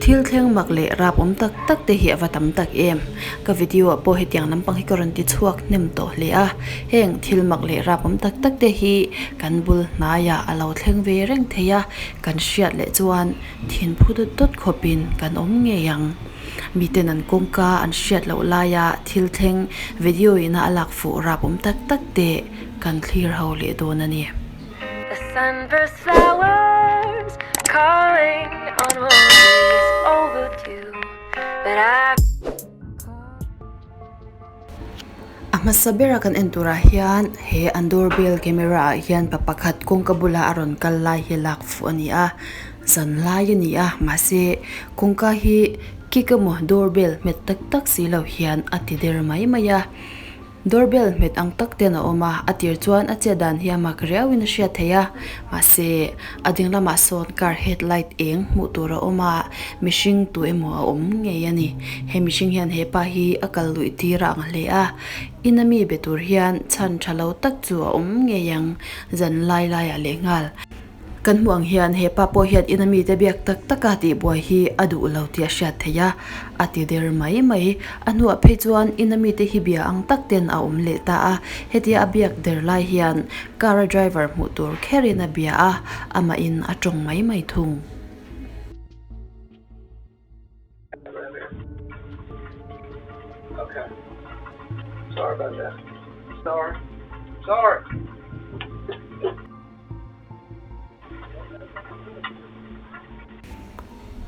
Thil thleng mak leh rap awm tak tak te hi a va tam tak em. Ka video ah pawh hetiang lampang hi ka rawn ti chhuak hnem tawh hle a. Heng thil mak leh rap awm tak tak te hi kan bul hnaiah a lo thleng ve reng thei a, kan hriat leh chuan thin phu dawt dawt khawpin kan awm ngei ang. Miten an kawngka an hriat loh laia thil thleng video ina a lak fuh rap awm tak tak te kan thlir ho leh dawn a ni. The sunburst flowers calling on roses overdue But I A hmasa bera kan en turah hian he an doorbell camera ah hian pa pakhat kawngka bula a rawn kal lai hi lak fuh a ni a zan lai a ni a mahse kawngka hi kik emaw doorbell hmet tak tak si lo hian a ti der mai mai a. Doorbell hmet ang tak ten a awm a, a tir chuan a chet dan hi a mak riau in a hriat theih a, mahse a ding lamah sawn car headlight eng hmuh tur a awm a, mihring tu emaw a awm ngei a ni. He mihring hian he pa hi a kal luih tir a ang hle a, in a mi be tur hian chhan tha lo tak chu a awm ngei ang zan lai laiah lehnghal. Kan hmuh ang hian he pa pawh hian ina mite biak tak taka tihbuai hi a duh lo tih a hriat theih a, a ti der mai mai. A hnuah phei chuan ina mite hi bia ang tak ten a awm leh ta a, hetia a biak der lai hian car a driver hmuh tur kherin a bia a, amahin a tawng mai mai thung. Okay. Sorry about that. Sorry. Sorry.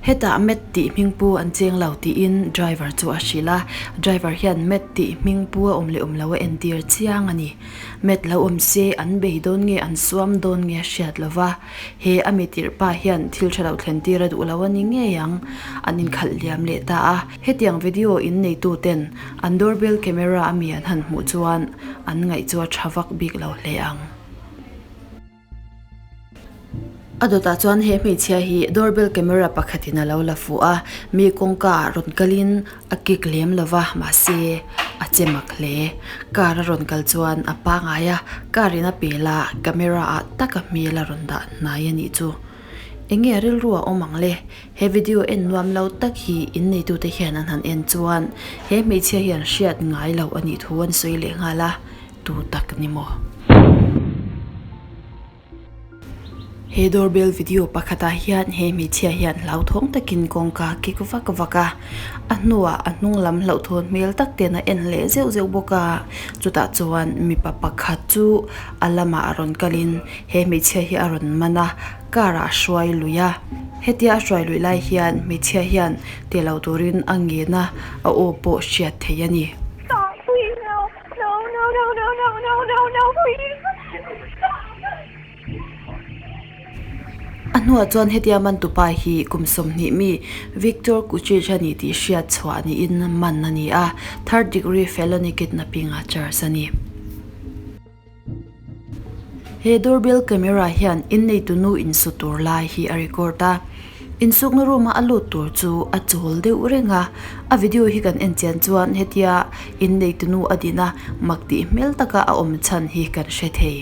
Hetah Matt tih hming pu an cheng lo tiin driver chu a hrilh a, driver hian Matt tih hming pu a awm leh awm lo a entir chiang a ni. Matt lo awm se an bei dawn nge an suam dawn nge a hriat lo va, he a mi tirh pa hian thil tha lo thlen tir a duh lo a ni ngei ang. An inkhalh liam leh ta a, hetiang video in neitu ten an doorbell camera a mi an han hmuh chuan an ngaih chu a tha vak bik lo hle ang. A dawtah chuan he hmeichhia hi doorbell camera pakhatin a lo la fuh a, mi kawngka ah rawn kalin a kik lem lo va mahse a che mak hle. Car a rawn kal chuan a pangai a, car in a pel a, camera ah tak a hmel a rawn dah hnai a nih chu. Enge a rilru a awm ang le? He video en nuam lo tak hi in neitute hian an han en chuan he hmeichhia hian hriat ngai loh a nih thu an sawi leh nghal a. Tu tak ni maw? He doorbell video pakhatah hian he hmeichhia hian hlauthawng takin kawngka kik vak vak a, a hnuah a hnung lam hlauhthawn hmel tak ten a en leh zeuh zeuh bawk a, chutah chuan mipa pakhat chu a lamah a rawn kalin he hmeichhia hi a rawn man a, car ah a hruai lui a, hetia a hruai luih lai hian hmeichhia hian ti lo turin a ngen a, a aw pawh hriat theih a ni. No no no no no no no no please A hnuah chuan hetia man tupa hi kum 20 mi Victor Kuchich a ni tih hriat chhuah niin man a ni a, third degree felony kidnapping a charge a ni. He doorbell camera hian inneitu nu insu tur lai hi a record a, insukna room a a lut tur chu a chawl deuh reng a, a video hi kan en chian chuan hetia inneitu nu a din a mak tih hmel taka a awm chhan hi kan hre thei.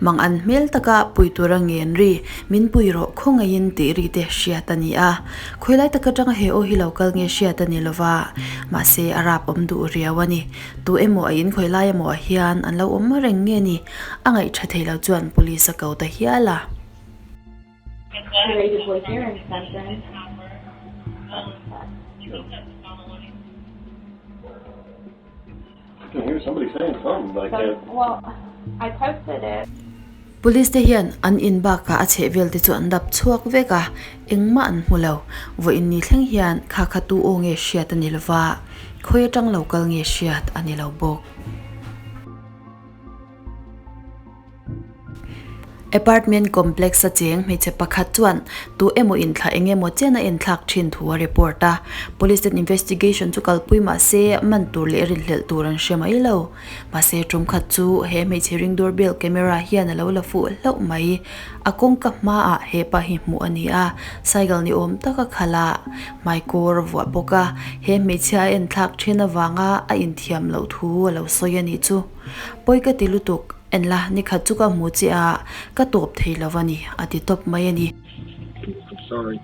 Mang an hmel taka pui tura ngen ri, min pui rawh khawngaihin tih ri te hriat a ni a. Khawilai tak atanga he aw hi lo kal nge hriat a ni lova, mahse a rap awm duh riau a ni. Tu emaw a in khawilai emaw ah hian an lo awm reng nge ni? A ngaih tha thei lo chuan police a ko ta hial a. Police te hian an in bakah a chheh vel te chu an dap chhuak vek a, engmah an hmu lo. Vawiin ni thleng hian kha kha tu aw nge hriat a ni lova, khawi atang lo kal nge hriat a ni lo bawk. Apartment complex a cheng hmeichhe pakhat chuan tu emaw inthlah eng emaw chen a enthlak thin thu a report a. Police ten investigation chu kalpui mah se man tur leh rinhlelh tur an hre mai lo. Mahse tum khat chu he hmeichhe ring doorbell camera hian a lo la fuh hlauh mai. A kawngka hmaah he pa hi hmuh a ni a, cycle ni awm tak a khalh a, hmaikawr a vuah bawk a. He hmeichhia a enthlak thin avanga a inthiam loh thu a lo sawi a nih chu. Pawi ka ti lutuk, en la nikhat chu ka hmu che a, ka tawp thei lo a ni, a ti tawp mai a ni. I'm sorry.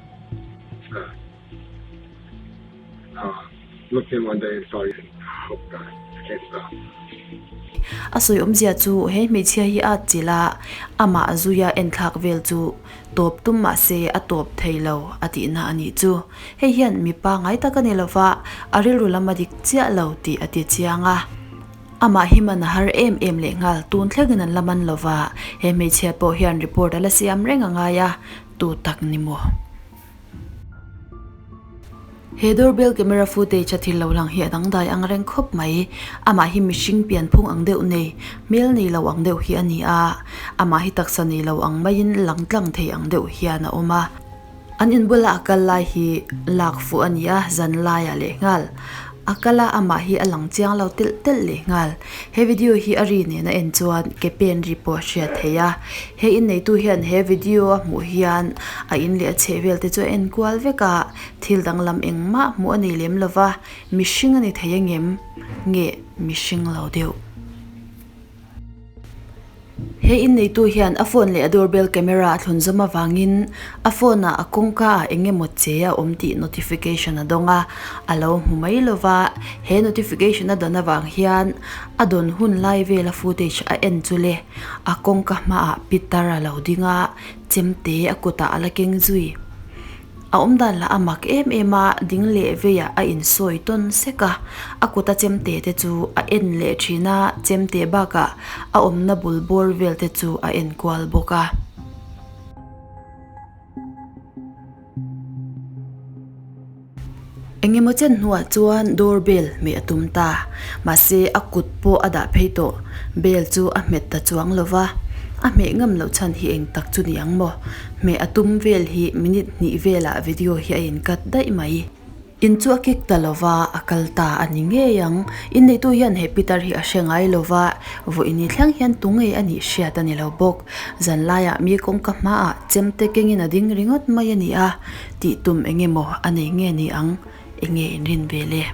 Looked in one day and saw you and oh God, I can't stop. A sawi awmzia chu he hmeichhia hi a chilh a, amah zuia enthlak vel chu tawp tum mah se a tawp thei lo a tihna a nih chu. Hei hian mipa ngai tak a ni lova, a rilru lam a dik chiah lo tih a ti chiang a. Amah hi man a har em em leh nghal, tun thlengin an la man lova, he hmeichhia pawh hian report a la siam reng a ngai a, tu tak ni maw? He doorbell camera footage a thil lo lang hi a dangdai ang reng khawp mai. Amah hi mihring pian phung ang deuh nei, hmel nei lo ang deuh hi a ni a. Amah hi taksa nei lo ang maiin lang tlang thei ang deuh hian a awm a. An inbula a kal lai hi lak fuh a ni a, zan laiah lehnghal. A kal a, amah hi a lang chiang lo telh telh lehnghal. He video hi a ri nen a en chuan ke pen ri pawh a hriat theih a. He inneitu hian he video a hmuh hian a in leh a chheh vel te chu a en kual vek a, thil danglam engmah hmuh a nei lem lo va, mihring a ni thei angem? Nge mihring lo deuh? He inneitu hian a phone leh a doorbell camera a thlun zawm avangin a phone ah a kawngka ah eng emaw che a awm tih notification a dawng a, a lo hmu mai lo va, he notification a dawn avang hian a dawn hun lai vela footage a en chu le a kawngka hmaah pitar a lo ding a, chemte a kutah a la keng zui. A awm dan lah a mak em em a, ding leh veiah a insawi tawn sek a, a kuta chemte te chu a en leh thin a, chemte bakah a awmna bul bawr vel te chu a en kual bawk a. Engemaw chen hnuah chuan door bell hmeh a tum ta, mahse a kut pawh a dah phei tawh, bell chu a hmet ta chuang lo va, a hmeh ngam loh chhan hi eng tak chu ni ang maw? Hmeh a tum vel hi minute hnih velah video hi a in cut daih mai. In chu a kick ta lo va, a kal ta a ni ngei ang. Inneitu hian he pitar hi a hre ngai lo va, vawiin thleng hian tu ngei a nih hriat a ni lo bawk. Zanlaiah mi kawngka hmaah chemte kengin a ding ringawt mai a ni a, tih tum eng emaw a nei nge ni ang, eng nge inrin ve le?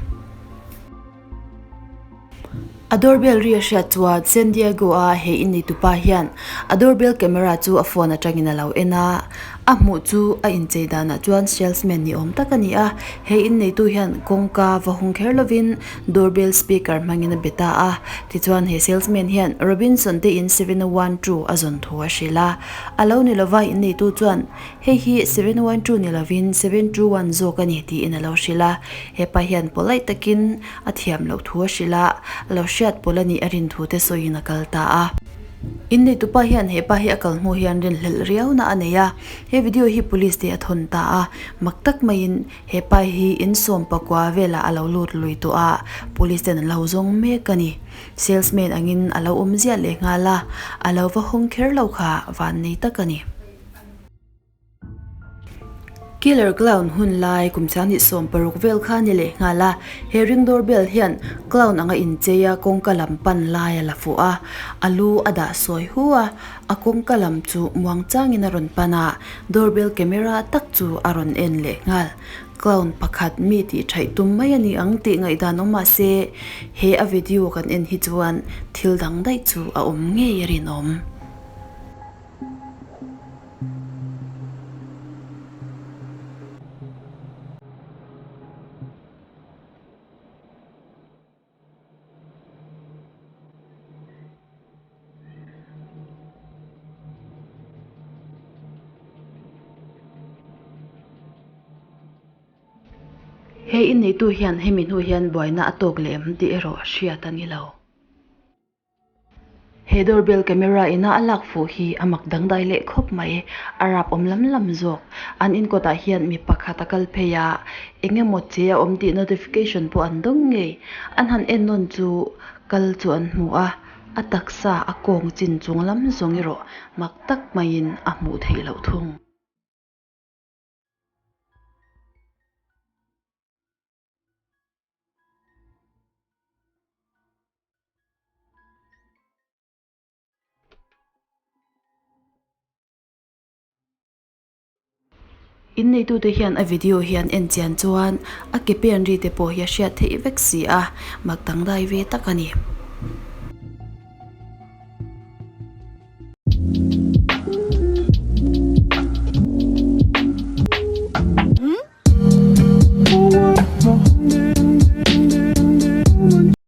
A doorbell ri a hriat chuan San Diego a he inneitupa hian a doorbell camera chu a phone atangin a lo en a, a hmuh chu a inchei danah chuan salesman ni awm tak a ni a, he inneitu hian kawngka va hung kher lovin doorbell speaker hmangin a be ta a, tichuan he salesman hian Robinson te in 712 a zawn thu a hrilh a, a lo ni lova inneitu chuan Hei hi 712 ni lovin 721 zawk a ni tiin a lo hrilh a, hepa hian polite takin a thiam loh thu a hrilh a, a lo hriat pawlh a nih a rin thu te sawiin a kal ta a. Inneitupa hian hepa hi a kal hnu hian rinhlelh riauna a nei a, he video hi police te a thawn ta a, mak tak maiin hepa hi insawm pakua velah a lo lut lui tawh a, police ten an lo zawng mek a ni. Salesman angin a lo awm ziah leh nghal a, a lo va hawng kher lo kha vannei tak a ni. Killer Clown hun lai kum chang hnih 16 vel kha a ni leh nghal a, he ring doorbell hian clown anga inchei a kawngka lam pan lai a la fuh a, a lu a dah sawi hu a, a kawngka lam chu muang changin a rawn pan a, doorbell camera tak chu a rawn en leh nghal. Clown pakhat mi tih thaih tum mai a ni ang tih ngaihdan awm mahse he a video kan en hi chuan thil dang daih chu a awm ngei a rinawm. He inneitu hian hemi hnu hian buaina a tawk leh em tih erawh hriat a ni lo. He doorbell camera ina a lak fuh hi a mak dangdai leh khawp mai, a rap awm lam lam zawk. An inkawtah hian mi pakhat a kal phei a, eng emaw che a awm tih notification pawh an dawng ngei. An han en nawn chu kal chu an hmu a. A taksa a kawng chin chung lam zawng erawh mak tak maiin a hmuh theih loh thung. In neitute hian a video hi an en chian chuan a ke pen ri te pawh hi a hriat theih vek si a, mak dangdai ve tak a ni.